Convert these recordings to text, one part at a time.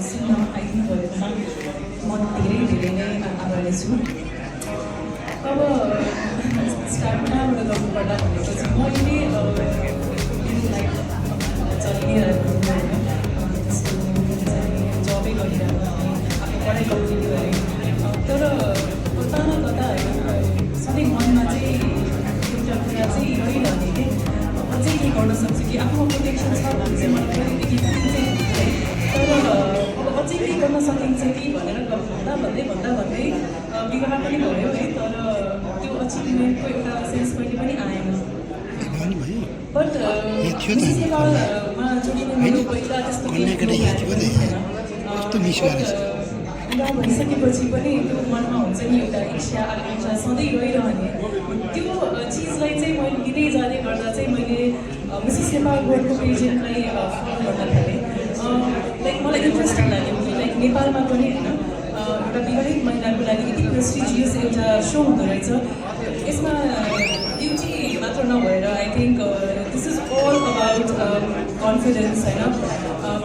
Cinema आइदिनुभएकोमा म धेरै धेरै नै आभारी छु। अब स्टार्टमा एउटा गर्नुपर्दा भनेको चाहिँ मैले लाइक चलिरहेको त्यस्तो जबै गरिरहेको आफ्नो पढाइ कम्प्लिट गरेँ। तर कता न कता होइन सधैँ मनमा चाहिँ एउटा कुरा चाहिँ रहिरहने कि अझै के गर्न सक्छु कि आफ्नो पोटेन्सियल छ भने चाहिँ मलाई पहिलेदेखि चाहिँ तर अब अझै के गर्न सकिन्छ कि भनेर भन्दै विवाह पनि भयो है। तर त्यो अचिभमेन्टको एउटा सेन्स कहिले पनि आएन। बट सेवामा जोडिने मेरो पहिला त्यस्तो विवाह भइसकेपछि पनि त्यो मनमा हुन्छ नि एउटा इच्छा आकाङ्क्षा सधैँ रहिरहने। त्यो चिजलाई चाहिँ मैले लिँदै जाँदै गर्दा चाहिँ मैले मिसेस नेपाल बोर्डको पेजेन्टलाई फलो गर्न थालेँ। लाइक मलाई इन्ट्रेस्टिङ लाग्यो कि लाइक नेपालमा पनि होइन एउटा विवाहित महिलाको लागि यति प्रेस्टिजियस एउटा सो हुँदो रहेछ। यसमा ब्युटी मात्र नभएर I think this is all about confidence होइन,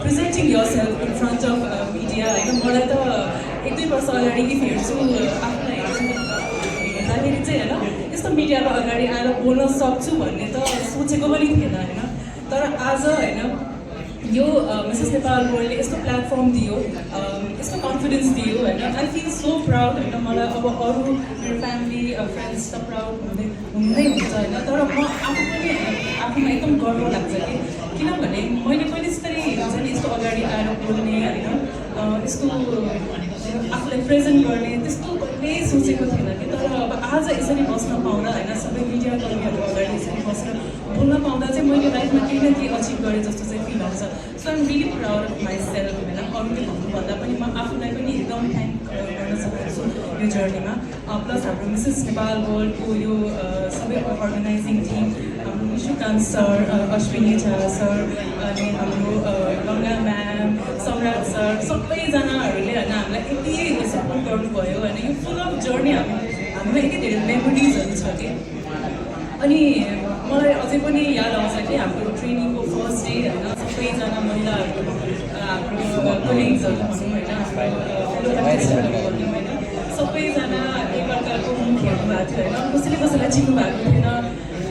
presenting yourself in front of media होइन। मलाई त 1-2 वर्ष अगाडि इफ हेर्छु आफूलाई हेर्दाखेरि चाहिँ होइन यस्तो मिडियाको अगाडि आएर बोल्न सक्छु भन्ने त सोचेको पनि थिएन होइन। तर आज होइन यो मिसेस नेपाल बोर्डले यस्तो प्लेटफर्म दियो, यस्तो कन्फिडेन्स दियो होइन। आई फिल सो प्राउड होइन। मलाई अब अरू मेरो फ्यामिली फ्रेन्ड्स त प्राउड हुँदै हुन्छ होइन। तर म आफू पनि आफूमा एकदम गर्व लाग्छ कि किनभने मैले पनि यस्तै हुन्छ नि यस्तो अगाडि आएर बोल्ने होइन, यस्तो आफूलाई प्रेजेन्ट गर्ने त्यस्तो कहिल्यै सोचेको थिएन कि। तर अब आज यसरी बस्न पाउँदा होइन सबै मिडिया कर्मीहरू अगाडि यसरी बसेर बोल्न पाउँदा चाहिँ मैले लाइफमा केही न केही अचिभ गरेँ जस्तो चाहिँ फिल हुन्छ। So I'm really proud of my self होइन। अरूले भन्नुभन्दा पनि म आफूलाई पनि एकदम थ्याङ्क गर्न सक्छु यो जर्नीमा। प्लस हाम्रो मिसेस नेपाल बोर्डको यो सबै अर्गनाइजिङ टिम हाम्रो निशुकान्त सर, अश्विनी झा सर अनि हाम्रो गङ्गा म्याम, सम्राट सर सबैजनाहरूले होइन हामीलाई यति सपोर्ट गर्नुभयो होइन। यो फुल अफ जर्नी हामीमा यति धेरै मेमोरिजहरू छ कि। अनि मलाई अझै पनि याद आउँछ कि हाम्रो ट्रेनिङको फर्स्ट डे होइन सबैजना महिलाहरू हाम्रो कोलिग्सहरू भनौँ होइन होइन सबैजना एकअर्काको मुख हेर्नु भएको थियो होइन। कसैले कसैलाई चिन्नु भएको थिएन।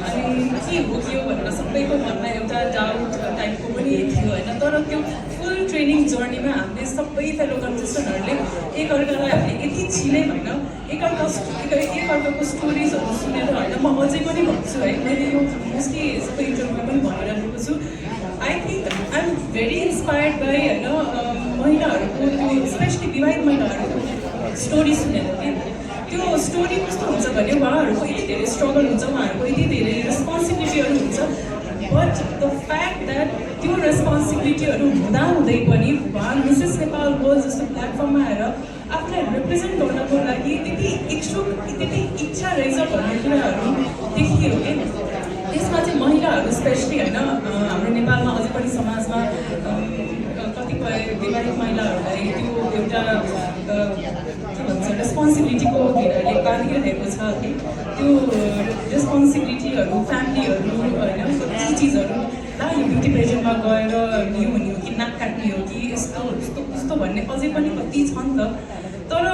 अनि के हो त्यो भनेर सबैको मनमा एउटा डाउट टाइपको पनि थियो होइन। तर त्यो फुल ट्रेनिङ जर्नीमा हामीले सबै फेलो कन्टेस्टेन्टहरूले एकअर्कालाई हामीले यति चिनेँ होइन। एकअर्काको स्टोरिजहरू सुनेर होइन म अझै पनि भन्छु है। मैले यो मोस्टली सबै इन्टरभ्यू पनि भनिरहेको छु। I think I am very inspired by होइन महिलाहरूको त्यो स्पेसली विवाहित महिलाहरूको स्टोरी सुनेर कि त्यो स्टोरी कस्तो हुन्छ भने उहाँहरूको यति धेरै स्ट्रगल हुन्छ, उहाँहरूको यति धेरै रेस्पोन्सिबिलिटीहरू हुन्छ। बट द फ्याक्ट द्याट त्यो रेस्पोन्सिबिलिटीहरू हुँदाहुँदै पनि उहाँ मिसेस नेपाल बोर्ड जस्तो प्लेटफर्ममा आएर आफूलाई रिप्रेजेन्ट गर्नको लागि त्यति इच्छुक त्यति इच्छा रहेछ भन्ने कुराहरू देखियो कि। त्यसमा चाहिँ महिलाहरू स्पेसली होइन हाम्रो नेपालमा अझै पनि समाजमा कतिपय विवाहित महिलाहरूलाई त्यो एउटा के भन्छ रेस्पोन्सिबिलिटीको घेराले बाँधिरहेको छ कि त्यो रेस्पोन्सिबिलिटीहरू फ्यामिलीहरू होइन कति चिजहरू ला यो ब्युटी पेजेन्टमा गएर यो हुने हो कि नाक काट्ने हो कि यस्तो यस्तो यस्तो भन्ने अझै पनि कति छ नि त। तर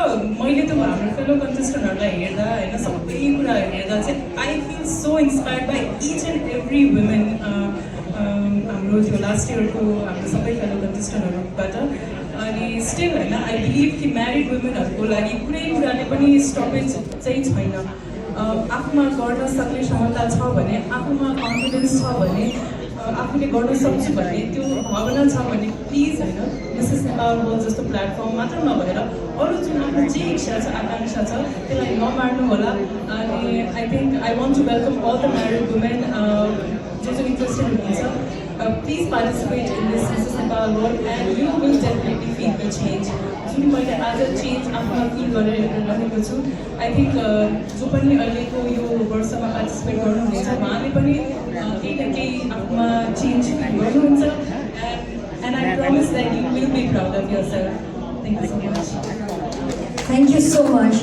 मैले त्यो हाम्रो फेलो कन्टेस्टेन्टहरूलाई हेर्दा होइन सबै कुराहरू हेर्दा चाहिँ I feel so inspired by each and every women हाम्रो त्यो लास्ट इयरको हाम्रो सबै फेलो कन्टेस्टेन्टहरूबाट। अनि स्टिल होइन आई बिलिभ कि म्यारिड वुमेनहरूको लागि कुनै कुराले पनि स्टपेज चाहिँ छैन। आफूमा गर्न सक्ने क्षमता छ भने, आफूमा कन्फिडेन्स छ भने, आफूले गर्न सक्छु भन्ने त्यो भावना छ भने प्लिज होइन मिसेस नेपाल बोर्ड जस्तो प्लेटफर्म मात्र नभएर अरू जुन आफ्नो जे इच्छा छ आकाङ्क्षा छ त्यसलाई नमार्नु होला। अनि I think I want to welcome all the married women जो इन्ट्रेस्टेड हुनुहुन्छ। Please participate in this Mrs Nepal board and you will definitely feel the change. जुन मैले आज चेन्ज आफूमा फिल गरिरहेको छु। आई थिङ्क जो पनि अहिलेको यो वर्षमा पार्टिसिपेट गर्नुहुनेछ उहाँले पनि केही न केही आफूमा चेन्ज गर्नुहुन्छ। And I promise that you will be proud of your self. Thank you so much. Thank you so much.